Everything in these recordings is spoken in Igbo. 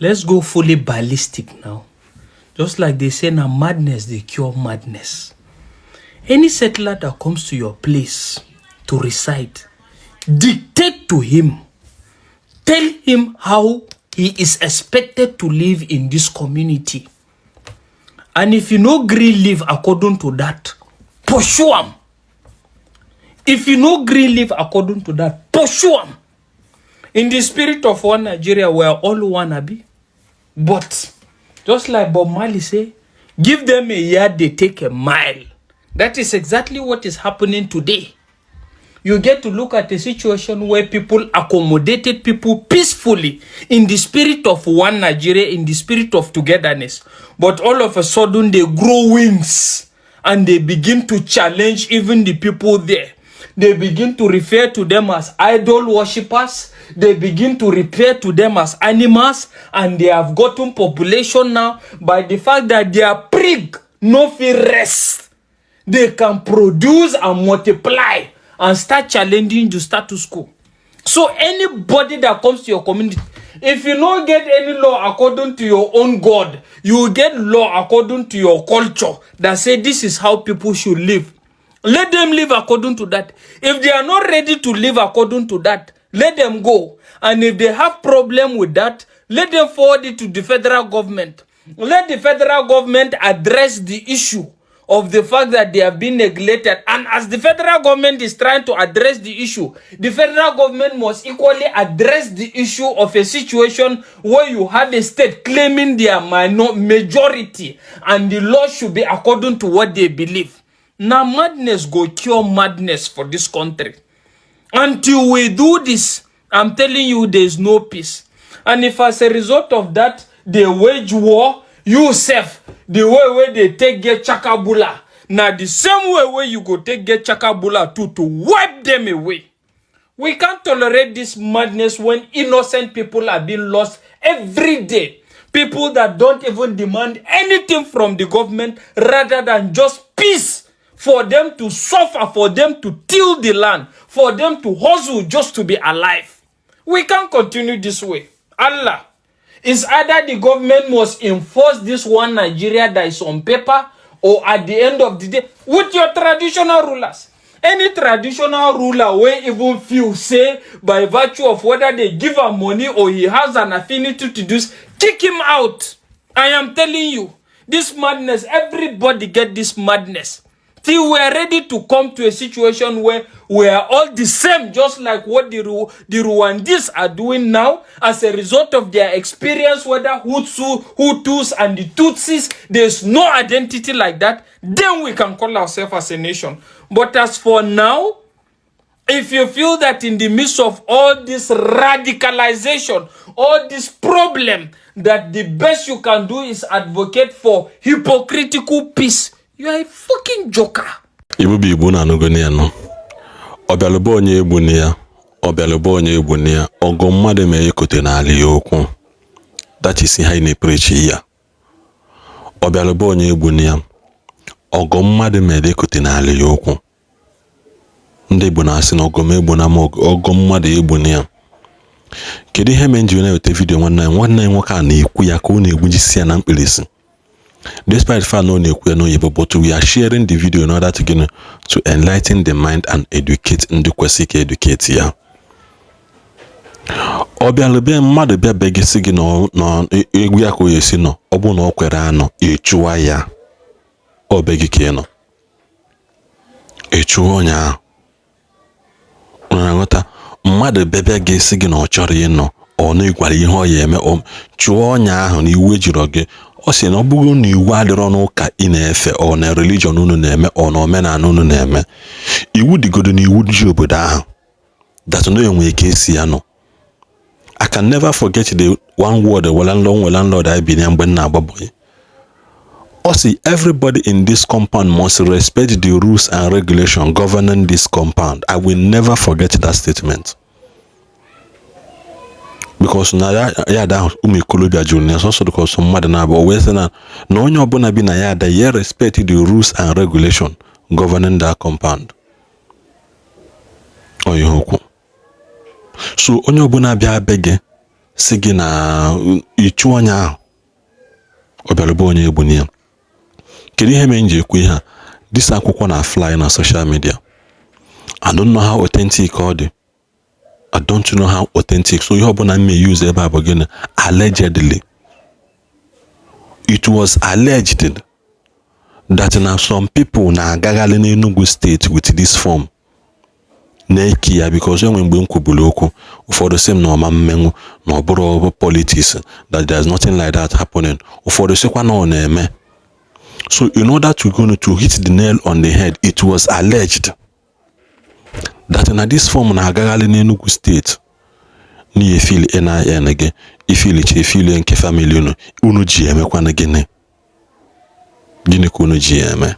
Let's go fully ballistic now. Just like they say, now madness dey cure madness. Any settler that comes to your place to reside, dictate to him, tell him how he is expected to live in this community. And if you no gree live according to that, pursue him. If you no gree live according to that, pursue him. In the spirit of one Nigeria, we are all one, abi. But just like Bob Marley say, give them a yard, they take a mile. That is exactly what is happening today. You get to look at a situation where people accommodated people peacefully in the spirit of one Nigeria, in the spirit of togetherness. But all of a sudden, they grow wings and they begin to challenge even the people there. They begin to refer to them as idol worshippers. They begin to refer to them as animals, and they have gotten population now by the fact that their prig no fit rest. They can produce and multiply and start challenging the status quo. So anybody that comes to your community, if you don't get any law according to your own God, you will get law according to your culture that say this is how people should live. Let them live according to that. If they are not ready to live according to that, let them go. And if they have problem with that, let them forward it to the federal government. Let the federal government address the issue of the fact that they have been neglected. And as the federal government is trying to address the issue, the federal government must equally address the issue of a situation where you have a state claiming their minor majority and the law should be according to what they believe. Now madness go cure madness for this country. Until we do this, I'm telling you, there's no peace. And if as a result of that, they wage war, you self, the way where they take get chakabula, now the same way where you go take get chakabula too to wipe them away. We can't tolerate this madness when innocent people are being lost every day. People that don't even demand anything from the government rather than just peace for them to suffer, for them to till the land, for them to hustle just to be alive. We can't continue this way. Allah. It's either the government must enforce this one Nigeria that is on paper, or at the end of the day, with your traditional rulers. Any traditional ruler wey even feel say by virtue of whether they give him money or he has an affinity to this, kick him out. I am telling you, this madness, everybody get this madness. Till we are ready to come to a situation where we are all the same, just like what the Rwandese are doing now as a result of their experience, whether Hutu, Hutus and the Tutsis, there's no identity like that, then we can call ourselves as a nation. But as for now, if you feel that in the midst of all this radicalization, all this problem, that the best you can do is advocate for hypocritical peace, you are a fucking joker. Igbo bụ Igbo na-anụgo ya nụ. Ọ bịalụba onye egbuni ya, ọ bịalụba onye egbuni ya, ọgụ mmadụ ma ekote n'ala ya okwu. That is ihe anyị na-epreach ya. Ọ bịalụba onye egbuni ya, ọgụ mmadụ mere ekote n'ala ya okwu. Ndị Igbo na-asị na ọgọ m egbuna m, ọgọ mmadụ egbuni ya. Kedu ihe mere m ji na-eweta video nwanne anyị nwoke a na-ekwu ya ka ọ na-egbujisi ya na mkpirisi? Despite fact na ọ na-ekwu ya n'oyibo, but we are sharing the video in order to gịnị? To enlighten the mind and educate ndị kwesịrị ka educate ya. Ọ bịalụ be mmadụ bịa be gị sị gị na egwu ya ka o esi nọ, ọ bụ na ọ kwere anọ, ịchụwa ya. Ọ be gị ka ị nọ, ịchụwa onye ahụ. Unu na-aghọta? Mmadụ bịa gị sị gị na ọ chọrọ ịnọ, ọ na ịgwara ihe ọ ya eme, chụọ onye ahụ na iwu ejirọ gị. Ọ sị na ọ bụrụ na iwu adịrọ n'ụka ị na-efe, ọ na religion unu na-eme, ọ na omenala unu na-eme, iwu dịgodo na iwu ji obodo ahụ that no enwe ka esi ya nọ. I can never forget the one word landlord anyị bi na mgbe m na-agba boy. Ọ sị, "Everybody in this compound must respect the rules and regulation governing this compound." I will never forget that statement. Because na ya ada ahụ ụmụ ikolobịa jụrụ na ya sọsọ because mmadụ na-abụ o wee sị na onye ọbụla bi na ya ada ya respect the rules and regulation governing that compound. Ọ ihe okwu. So onye ọbụla bịa be gị Si gị na ịchụ onye ahụ, ọ bịara bụ onye egbu ya. Kedu ihe mere m ji ekwu ihe a? This akwụkwọ na fly na social media. I don't know how authentic ọ dị. I don't know how authentic. So ihe ọbụla m may use ebe a bụ gịnị? Allegedly. It was alleged that na some people na-agagharị n'Enugu State with this form na-eke ya, because enwe mgbe m kwuburu okwu, ụfọdụ sị m na ọma mmenwu, na ọ bụrụ politics, that there's nothing like that happening. Ụfọdụ sịkwa na ọ na-eme. So in order to go to hit the nail on the head, it was alleged that na this form na-agagharị n'Enugu State na efili NIN gị, ifilicha efili nke family unu. Unu ji emekwana gịnị? Gịnị ka unu ji eme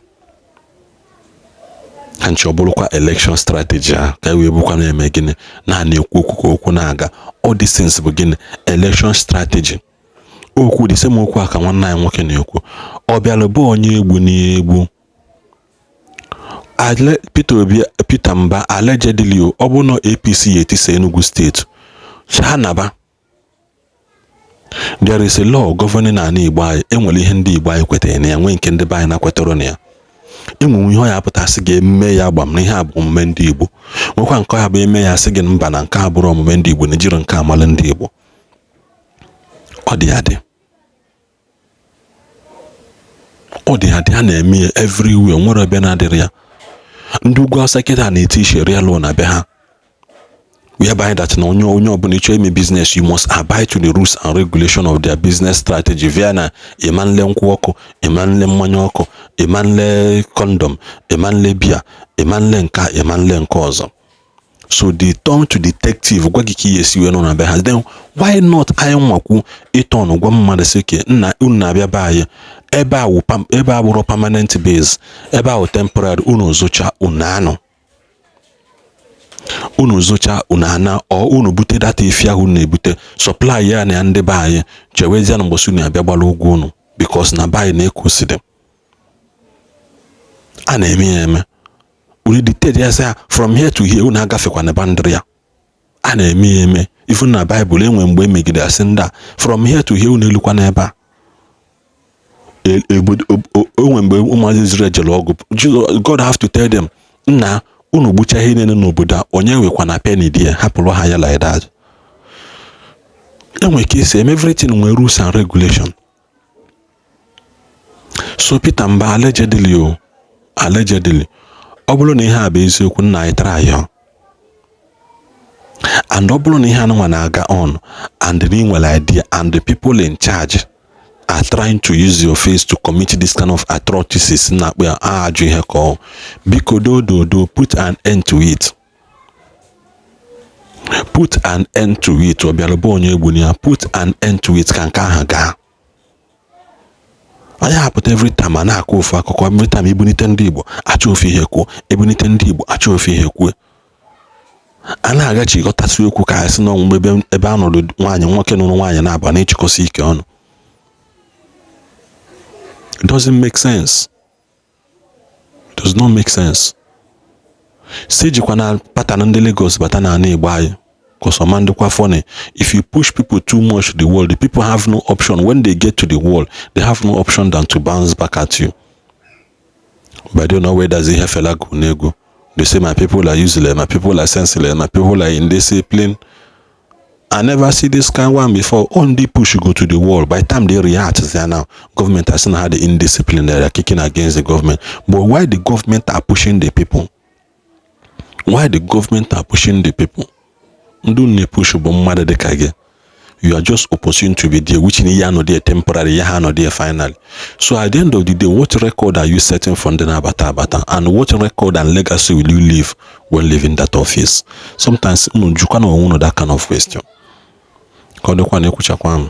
ha nche? Ọ bụrụkwa election strategy a ka e wee bụkwa na-eme gịnị na na-ekwu okwu ka okwu na-aga. All these things bụ gịnị? Election strategy. Okwu the same okwu a ka nwanne anyị nwoke na-ekwu. Ọ bịara bụ onye egbu na-egbu Ale Peter Obi, Peter Mba, allegedly o, ọ bụrụ na APC ya etisa Enugu State, ha naba. There is a law governing ala Igbo anyị. Enwere ihe ndị Igbo anyị kwetara na ya, nwee nke ndị be anyị na-kwetara na ya. Enwere ihe ọ ya apụtasị ga-eme ya gbam na ihe a bụ omume ndị Igbo, nwekwa nke ya bụ eme ya sị gị mba, na nke a bụrụ omume ndị Igbo, na ejiri nke amala ndị Igbo. Ọ dị adị, ọ dị adị, a na-eme ya everywhere. Nwere ebe na-adịrị ya. Ndị ugwu Awụsa kịta na-eti Sharia law na be ha, whereby that na onye ọbụla ịchọ ime business, you must abide to the rules and regulation of their business strategy, via na ịma nle nkwụ ọkụ, ịma nle mmanya ọkụ, ịma nle condom, ịma nle bia, ịma nle nke a, ịma nle nke ọzọ. So they turn to detective gwa gị ka ị esi wee nọ na be ha. Then why not anyị nwakwu ịtọn gwa mmadụ sị ke nna unu na-abịa be anyị ebe a wụ ebe a bụrụ permanent base, ebe a wụ temporary. Unu zụcha, unu anọ, unu zụcha, unu ana, ọ unu bute data efi ahụ unu na-ebute, supply ya na ya ndị be anyị, chewezie na mgbọsị unu abịa gbara ụgwọ unu, because na be anyị na-ekosiri a na-eme ya eme. Unu dictate ya sị ya from here to here, unu agafekwa na boundary ya. A na-eme ya eme. Even na Baịbụl, enwe mgbe emegide asị ndị a, from here to here, unu elukwa n'ebe a. Onwe mgbe ụmụazị Israel jere ọgụ, God have to tell them, nna unu gbucha ihe niile n'obodo a, onye nwekwa na penny dị ya, hapụrụ ha ya like that. Enwe ka esi eme. Everything nwere rules and regulation. So Peter Mba, allegedly o, allegedly, ọ bụrụ na ihe a bụ eziokwu, nna anyị tara ya, and ọ bụrụ na ihe anụnwa na-aga on and na ị nwere idea and the people in charge are trying to use your face to commit this kind of atrocities, na-akpọ ya ajụ ihe ka ọ biko dododo, put an end to it, put an end to it. Ọ bịara bụ onye egbu ya, put an end to it, ka nke ahụ gaa. Anyị apụta every time a na-akụ ofu akụkọ. Every time ebunite ndị Igbo, achọ ofu ihe kwuo. Ebunite ndị Igbo, achọ ofu ihe kwuo. A na-agachikọtasị okwu ka anyị sị n'ọnwụ ebe a nụrụ nwaanyị, nwoke nụrụ nwaanyị na-aba na-echikọsị ike ọnụ. It doesn't make sense. It does not make sense. Si jikwa na pattern ndị Lagos bata n'ala Igbo anyị, cause ọma ndịkwa funny. If you push people too much to the wall, the people have no option. When they get to the wall, they have no option than to bounce back at you. But they know where does ihe fela go n'egwu. They say my people are useless, my people are senseless, my people are indisciplined. I never see this kind one before. Only push you go to the wall. By the time they react, they are now government has not had the indiscipline. They are kicking against the government. But why the government are pushing the people? Why the government are pushing the people? Ndị na-push bụ mmadụ dịka gị. You are just opportune to be there, which in ya nọ there temporary, ya ha nọ there finally. So at the end of the day, what record are you setting for ndị na-abata abata, and what record and legacy will you leave when leaving that office? Sometimes unu jukwa na onwe unu that kind of question. Ka ọ dịkwa na ekwuchakwa m.